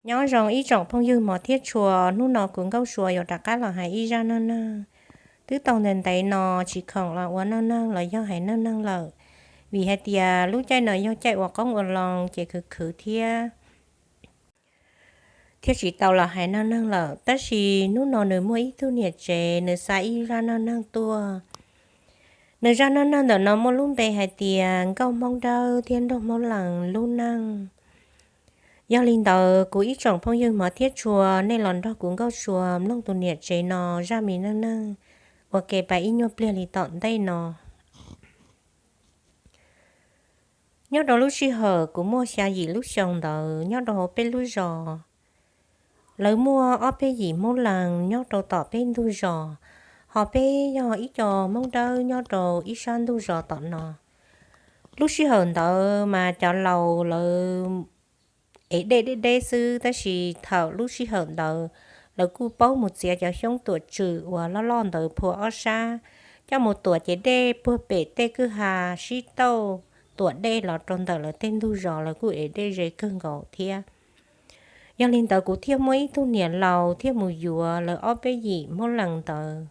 Nyob zoo ib tsoom phooj ywg hmov thiab tshua, hnub no kuv Nkauj Sua yuav rov qab los hais ib zaj neeg neeg. Twb tau ntev ntev no tsis khoom los ua neeg neeg los yog hais neeg neeg lawm, vim hais tias lub caij no yog caij ua qoob ua loo ces khwv khwv thiab, thiab tsis tau los hais neeg neeg lawm. Tab sis hnub no nws muaj ib tug niam tsev nws xa ib zaj neeg neeg tuaj. Nws zaj neeg neeg ntawm no muaj lub npe hais tias Nkauj Hmoob Dawb thiab Nraug Hmoob Lees lub neej. Yog li ntawd kuv ib tsoom phooj ywg hmov thiab tshua, nej los nrog kuv Nkauj Sua mloog tus niam tsev no zaj me neeg neeg ua ke pab ib nyuag pliag li tom ntej no. Nyob rau lub sij hawm kuv muaj xya yim lub xyoo ntawd, nyob rau hauv peb lub zos, lawv muaj ob peb yim Hmoob Lees nyob rau tom peb ntug zos, ho peb yog ib co Hmoob Dawb nyob rau ib sab ntug zos tom no. Lub sij hawm ntawd mas cov laus lawv ev dej deb deb xwb, tab sis thaum lub sij hawm ntawd lawv kuj paub mus txiav cov xyoob tuam tswm uas loj loj ntawd phua ob sab, coj mus tuam ces dej puag pem tej kwj ha sib tauj tuam dej los rau ntawm lawv tej ntug zos, lawv kuj ev dej ze kawg nkaus thiab. Yog li ntawd kuv thiaj muaj ib tug niam laus thiaj mus yuav lawv ob peb yim Hmoob Lees ntawd.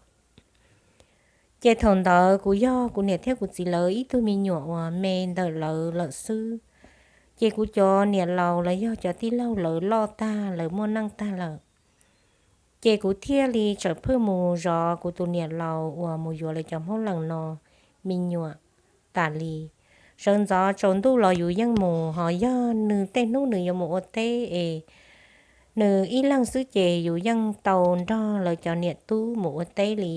Ces thaum ntawd kuv yog kuv niam thiab kuv txiv lawv ib tug me nyuam uas me ntawm lawv lawm xwb. Ces kuv cov niam laus los yog cov tij laug lawv loj tag, lawv muaj neej tag lawm. Ces kuv thiaj li tseem pheej mus zov kuv tus niam laus uas mus yuav lawv cov Hmoob Lees no me nyuam tas li. Sawv ntxov tsaus ntuj los yus yeej mus, ho yog nws tej hnub nws yuav mus ua teb es nws ib leeg xwb ces yus yeej tau nrog lawv cov niam tub mus ua teb li.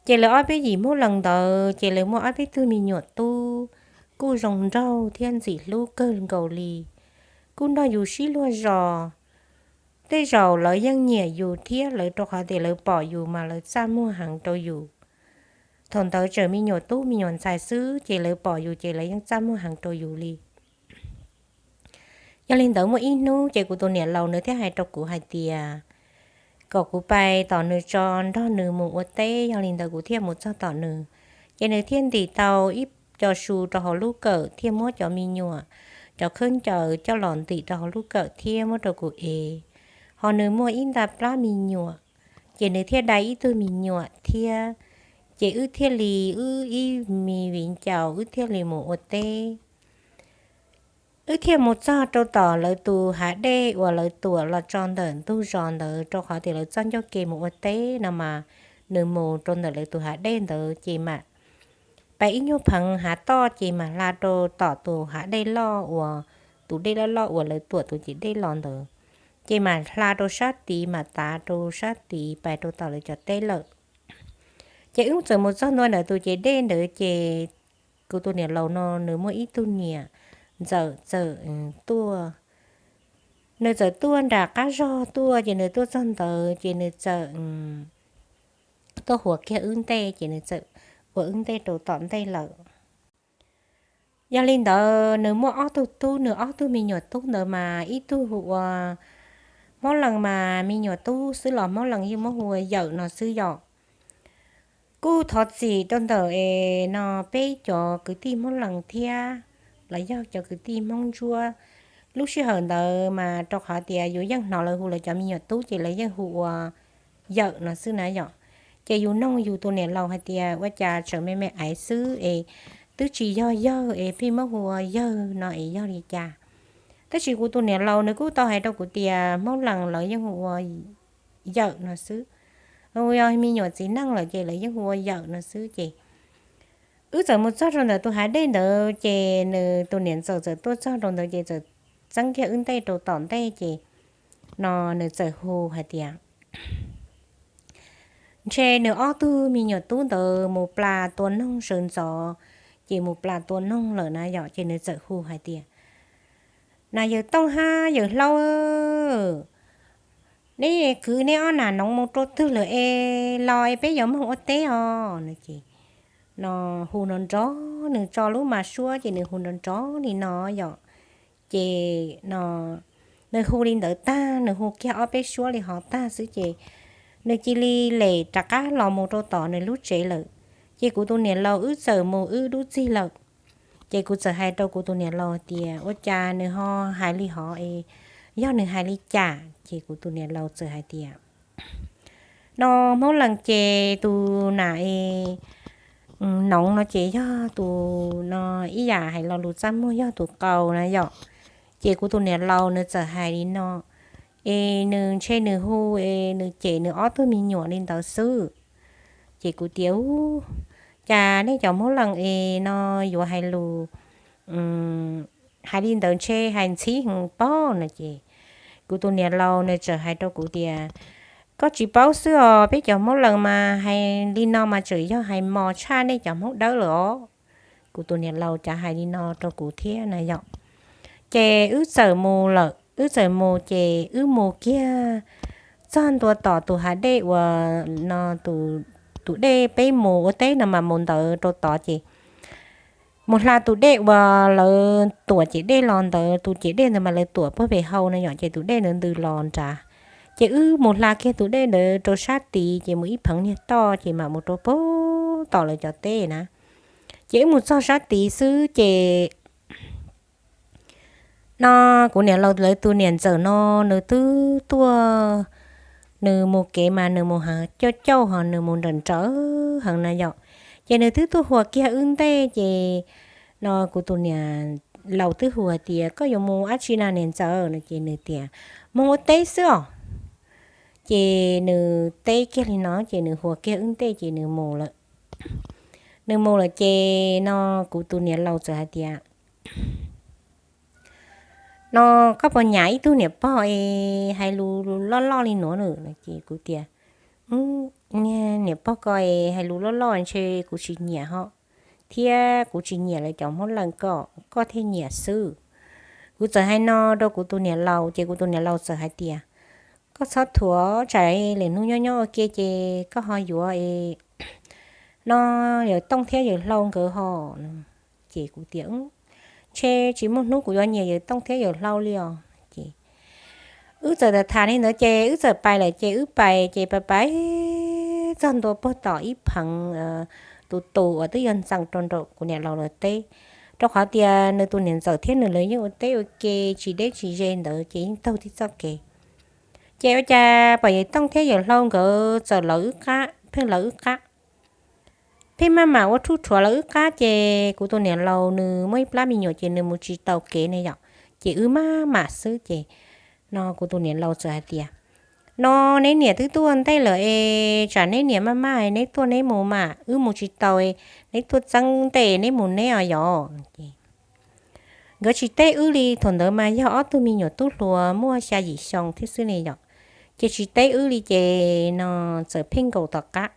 Ces lawv ob peb yim Hmoob Lees ntawd ces lawv muaj ob peb tug me nyuam tub kuj zoo nraug thiab ntxim hlub kawg nkaus li, kuj nrog yus sib luag zos. Tej zaum lawv yeej nyiam yus thiab lawv, rau qhov tias lawv pom yus mas lawv txaj muag heev rau yus. Thaum ntawd tseem me nyuam tub me nyuam ntxhais xwb ces lawv pom yus ces lawv yeej txaj muag heev rau yus li. Yog li ntawd muaj ib hnub ces kuv tus niam laus nws thiaj hais rau kuv hais tias kom kuv pais tom nws tso nrog nws mus ua teb. Yog li ntawd kuv thiaj mus txog tom nws, ces nws thiaj ntim tau ib co su rau hauv lub kawm thiab muab cov me nyuam cov khaub ncaws coj los ntim rau hauv lub kawm thiab muab rau kuv ev. Ho nws muaj ib nta plab me nyuam, ces nws thiaj dai ib tug me nyuam thiab. Ces wb thiaj li, wb ib me viv ncaus wb thiaj li mus ua teb. Wb thiaj mus txog rau tom lawv tus hav dej uas lawv tuam los tso ntawm ntug zos ntawd, rau qhov tias lawv txoj ncauj ke mus ua teb no mas nws mus rau ntawm lawv tus hav dej ntawd ces mam pais ib nyuag pheev hav toj ces mam hla rau tom tus hav dej loj uas, tus dej loj loj uas lawv tuam tus ces dej los ntawd, ces mam hla rau sab tid mam tav rau sab tid pais rau tom lawv cov teb lawm. Ces wb txawm mus txog ntua ntawm tus ces dej ntawd ces kuv tus niam laus no nws muaj ib tug niam ntxawm txawm tuaj. Nws txawm tuaj nram qab zog tuaj, ces nws tuaj txog ntawd ces nws txawm tuaj huas kiag wb ntej, ces nws txawm ua wb ntej rau tom ntej lawm. Yog li ntawd nws muaj ob tug tub, nws ob tug me nyuam tub ntawd mas ib tug hu ua Hmoob Lees mas me nyuam tub xwb los Hmoob Lees yeej muab hu ua Yawm no xwb yom. Kuj thov txim rau ntawm es no peb cov kwv tij Hmoob Lees thiab los yog cov kwv tij Hmoob Ntsuab. Lub sij hawm ntawd mas rau qhov tias yus yeej hnov lawv hu lawv cov me nyuam tub ces lawv yeej hu ua Yawm no xwb na yom. Ces yus noog yus tus niam laus hais tias ua cas tseem me me aiv xwb es twb tsis yog yawg es pheej muab hu ua yawg no es yog li cas. Tab sis kuv tus niam laus nws kuj tau hais rau kuv tias Hmoob Lees lawv yeej hu ua Yawm no xwb. Yog me nyuam txiv neej lawm ces lawv yeej hu ua Yawm no xwb ces wb txawm mus txog rau ntawm tus hav dej ntawd ces nws tus niam ntxawm txawm tuaj txog rau ntawd ces txawm txeeb kiag wb ntej rau tom ntej ces no nws txawm hu hais tias ntshe nws ob tug me nyuam tub ntawd mus plas tua noog sawv ntxov, ces mus plas tua noog lawm na yom, ces nws txawm hu hais tias na yawg Tooj hab yawg Hlau, neb kwv neb ob nam noov mus rau twg lawm es los es peb yuav moog ua teb os no ces no hu nrov nrov, nws tso lub mas suab ces nws hu nrov nrov li no yom. Ces no nws hu li ntawd tag, nws hu kiag ob peb suab li hov tag xwb ces nws cia li lem rov qab los mus rau tom nws lub tsev lawm. Ces kuv tus niam laus wb txawm mus wb dub txig lawm. Ces kuv txawm hais rau kuv tus niam laus tias ua cas nws ho hais li hov es yog nws hais li cas. Ces kuv tus niam laus txawm hais tias, no Hmoob Lees ces tus nam e noov no ces yog tus no ib yam hais lo lus txaj muag yog tus qau na yom. Ces kuv tus niam laus nws txawm hais li no, es nws ntshe nws hu es nws cem nws ob tug me nyuam li ntawd xwb. Ces kuv tias, u, cas nej cov Hmoob Lees es no yuav hais lus hais li ntawd ntshe hais ntxhib heev pob no ces kuv tus niam laus nws txawm hais rau kuv tias, koj tsis paub xwb os, peb cov Hmoob Lees mas hais li no mas tseem yog hais mos tshaj nej cov Hmoob Dawb lawm os. Kuv tus niam laus cov hais li no rau kuv thiab na yom. Ces wb txawm mus lawm, wb txawm mus ces wb mus kiag txog ntua tom tus hav dej uas no, tus dej peb mus ua teb no mas mus ntawd rau tod ces mus hla tus dej uas lawv tuam ciam dej los ntawd, tus ciam dej ntawd mas lawv tuam puag pem hau na yom, ces tus dej ntawd ntws los nrad. Ces wb mus hla kiag tus dej ntawd rau sab tid ces mus ib pheev niag toj ces mam mus rau puag tom lawv cov teb na. Ces wb mus txog sab tid xwb ces no kuv niam laus lawv tus niam ntxawm no nws twb tuaj, nws mus kev mas nws mus heev cauj cauj ho nws mus nrawm nrawm heev na yom. Ces nws twb tuaj hua kiag wb ntej ces no kuv tus niam laus twb hu hais tias, koj yuav mus dab tsi na niam ntxawm no ces nws tias, mus ua teb xwb os. Ces nws teb kiag li no ces nws hua kiag wb ntej ces nws mus lawm. Nws mus lawm ces no kuv tus niam laus txawm hais tias, no koj puas nyiam ib tug niam pog es hais lus loj loj li nuav na? Ces kuv tias, niam pog ko es hais lus loj loj ntshe kuv tsis nyiam ho, thiab kuv tsis nyiam lawv cov Hmoob Lees ko, koj thiaj nyiam xwb. Kuv txawm hais no rau kuv tus niam laus ces kuv tus niam laus txawm hais tias, koj txhob thuam, tsam lwm hnub nyob nyob ua ke ces koj ho yuav es no yawm Tooj thiab yawm Hlau nkawd ho. Ces kuv tias, ntshe tsis muaj hnub kuv yuav nyiam yawm Tooj thiab yawm Hlau li os. Ces wb txawm tham tham li ntawd ces wb txawm pais lawm ces wb pais ces pais pais txog ntua puag tom ib pheev tus tus uas twb yog ntxeev rau nraum kuv niam laus lawv teb, rau qhov tias nws tus niam ntxawm thiab nws lawv yeej ua teb ua ke tsis deb tsis ze ntawd ces yeej taug tib txoj kev. Ces ua cas pom yawm Tooj thiab yawm Hlau nkawd txawm lawv wb qab, pheej lawv wb qab, pheej maj mam ua rhuj rhuav lawv wb qab ces kuv tus niam laus nws muaj ib plab me nyuam ces nws mus tsis tau kev ne yom, ces wb maj mam xwb ces no kuv tus niam laus txawm hais tias, no neb niam twb tuaj ntej lawm es tsam neb niam maj maj neb tuaj neb mus mas wb mus tsis tau, neb tuaj txeeb ntej neb mus neb os yom. Nkawd tsis teb wb li, thaum ntawd mas yog ob tug me nyuam tub hluas muaj xya yim xyoo thiab xwb ne yom, ces tsis teb wb li ces no txawm pheej nkaum tom qab.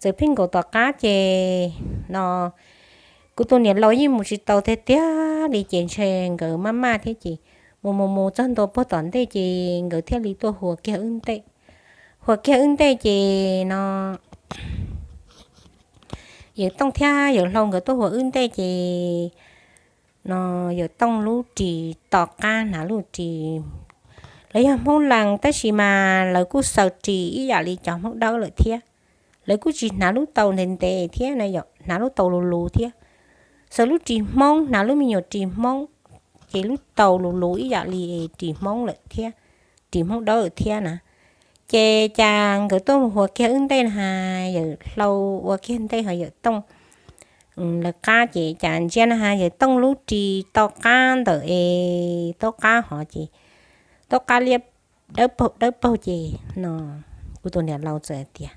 Txawm pheej nkaum tom qab ces no kuv tus niam laus yeej mus tsis tau tiag tiag li ces ntshe nkawd maj maj thiab ces mus mus mus txog ntua puag tom ntej ces nkawd thiaj li tuaj hua kiag wb ntej. Hua kiag wb ntej ces no yawm Tooj thiab yawm Hlau nkawd tuaj hua wb ntej ces no yawm Tooj lub ris to qab hnav lub ris, lawv yog Hmoob Lees tab sis mas lawv kuj xaws ris ib yam li cov Hmoob Dawb lawm thiab. Lawv kuj tsis hnav lub taus ntev ntev thiab na yom, hnav lub taus luv luv thiab, xaws lub ris Hmoob, hnav lub me nyuam ris Hmoob, ces lub taus luv luv ib yam li ris Hmoob lawm thiab, ris Hmoob Dawb lawm thiab na. Ces cas nkawd tuaj mus hua kiag wb ntej na has, yawm Hlau ua kiag ntej ho yawm Tooj lawv qab ces cas ntsia na has yawm Tooj lub ris to qab ntawm es taub qab hov ces taub qab liab dawb paug dawb paug ces no kuv tus niam laus txawm hais tias,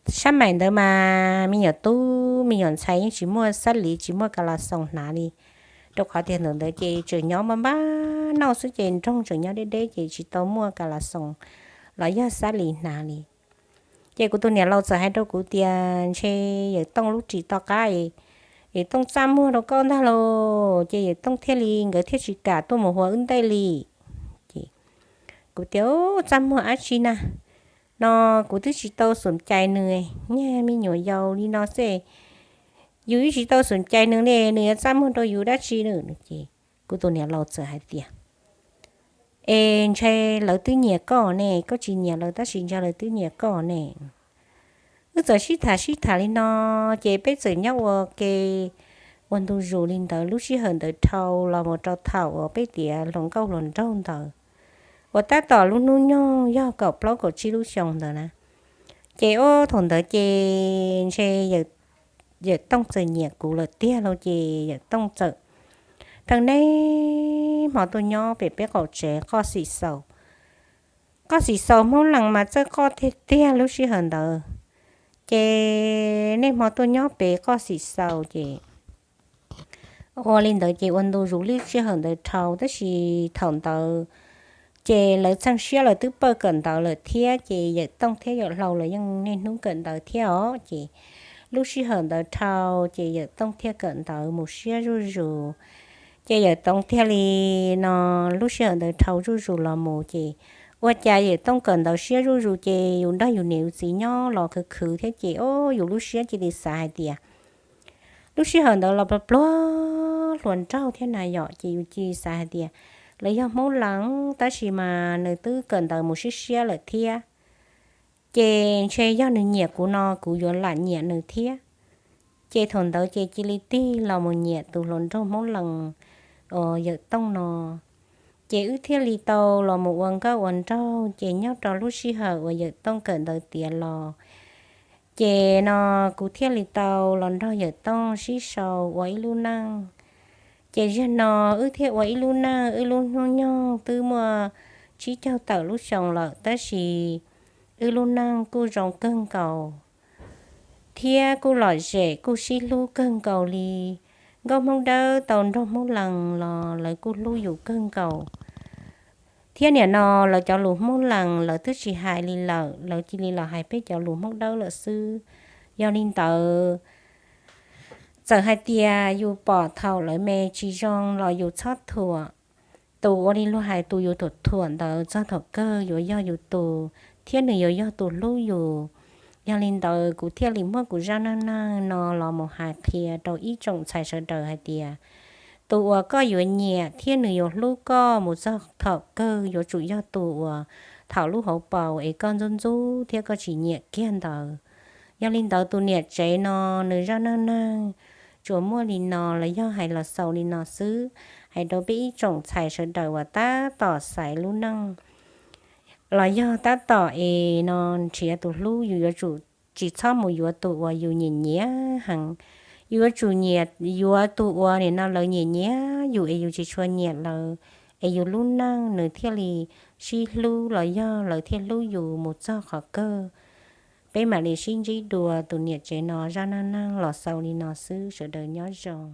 sab maim ntawd mas me nyuam tub me nyuam ntxhais yeej tsis muaj xab lis tsis muaj kas las xoos hnav li, rau qhov tias ntawm ntawd ces tseem nyob npab npab nauj xwb ces nroog tseem nyob deb deb ces tsis tau muaj kas las xoos los yog xab lis hnav li. Ces kuv tus niam laus txawm hais rau kuv tias ntshe yawm Tooj lub ris to qab, yawm Tooj txaj muag rau koj ntag lauj, ces yawm Tooj thiaj li nkawd thiaj tsis kam tuaj mus hua wb ntej li. Ces kuv tias, txaj muag dab tsi na, no kuv twb tsis tau xum cais nws, nyaj me nyuam yaus li no xwb, yus twb tsis tau xum cais nws li nws yuav txaj muag rau yus dab tsi na? Ces kuv tus niam laus txawm hais tias, es ntshe lawv twb nyiam koj ne, koj tsis nyiam lawv tab sis ntshe lawv twb nyiam koj ne. Wb txawm sib tham sib tham li no, ces peb txawm nyob ua ke, ua ntu zus li ntawd. Lub sij hawm ntawd dhau los mus rau thaum uas peb tiav hluas nkauj hluas nraug ntawd uas tab tom lub hnub nyoog yog kaum plaub kaum tsib lub xyoo ntawd na, ces ua thaum ntawd ces ntshe Yawm Tooj txawm nyiam kuv lawm tiag lauj. Ces Yawm Tooj txawm thaum nej hmo tuaj nyob pem peb qaum tsev qoj xim xaus. Qoj xim xaus Hmoob Lees mas txawj qoj tiag tiag lub sij hawm ntawd. Ces nej hmo tuaj nyob pem qoj xim xaus ces ua li ntawd ces ua ntu zus lub sij hawm ntawd dhau, tab sis thaum ntawd ces lawv txheej siab lawv twb pawj kawm ntawv lawm thiab, ces Yawm Tooj thiab Yawm Hlau lawv yeej niaj hnub kawm ntawv thiab os. Ces lub sij hawm ntawd dhau ces Yawm Tooj thiaj kawm ntawv mus siab zuj zus. Ces Yawm Tooj thiaj li no, lub sij hawm ntawd dhau zuj zus los mus ces ua cas Yawm Tooj kawm ntawv siab zuj zus ces yus nrog yus niam yus txiv nyob los khwv khwv thiab ces o, yus lub siab cia li xav hais tias lub sij hawm ntawd los pluag pluag hluas nraug thiab na yom, ces yus cia li xav hais tias lawv yog Hmoob Lees tab sis mas nws twb kawm ntawv mus siab siab lawm thiab, ces ntshe yog nws nyiam kuv no kuv yuav lam nyiam nws thiab. Ces thaum ntawd ces cia li tig los mus nyiam tus hluas nraug Hmoob Lees uas Yawm Tooj no. Ces wb thiaj li tau los mus ua nkauj ua nraug, ces nyob rau lub sij hawm uas Yawm Tooj kawm ntawv tiav los, ces no kuv thiaj li tau los nrog Yawm Tooj sib sau ua ib lub neej. Ces ziag no wb thiaj ua ib lub neej, wb lub hnub nyoog twb muaj tsib caug tawm lub xyoo lawm, tab sis wb lub neej kuj zoo kawg nkaus thiab kuj lom zem kuj sib hlub kawg nkaus li. Nkauj Hmoob Dawb tau nrog Hmoob Lees los lawv kuj hlub yus kawg nkaus. Thiab nim no lawv cov lus Hmoob Lees lawv twb tsis hais li lawm, lawv cia li los hais peb cov lus Hmoob Dawb lawm xwb. Yog li ntawd, txawm hais tias yus pom thaum lawv me tsis zoo los yus txhob thuam. Tus ua li luag hais tus yus thuam thuam ntawd txog thaum kawg yuav yog yus tus, thiab nws yuav yog tus hlub yus. Yog li ntawd kuv thiaj li muab kuv zaj neej neeg no los mus hais qhia rau ib tsoom ntxhais sawv daws hais tias tus uas koj yuav nyiam thiab nws yuav hlub koj mus txog thaum kawg yuav tsum yog tus uas thaum lub hauv paus es koj ntxub ntxub thiab koj tsis nyiam kiag ntawd. Yog li ntawd tus niam tsev no nws zaj neej neeg tsuas muaj li no los yog hais los xaus li no xwb, hais rau peb ib tsoom ntxhais sawv daws uas tab tom xaiv lub neej los yog tab tom es no nrhiav tus hlub, yus yuav tsum tsis txhob mus yuav tus uas yus nyiam nyiam heev. Yus yuav tsum nyiam, yuav tus uas nim no lawv nyiam nyiam yus es yus tsis tshua nyiam lawv, es yus lub neej nws thiaj li sib hlub los yog lawv thiaj hlub yus mus txog qhov kawg. Peb mam li sib ntsib dua. Tus niam tsev no zaj neej neeg los xaus li no xwb, sawv daws nyob zoo.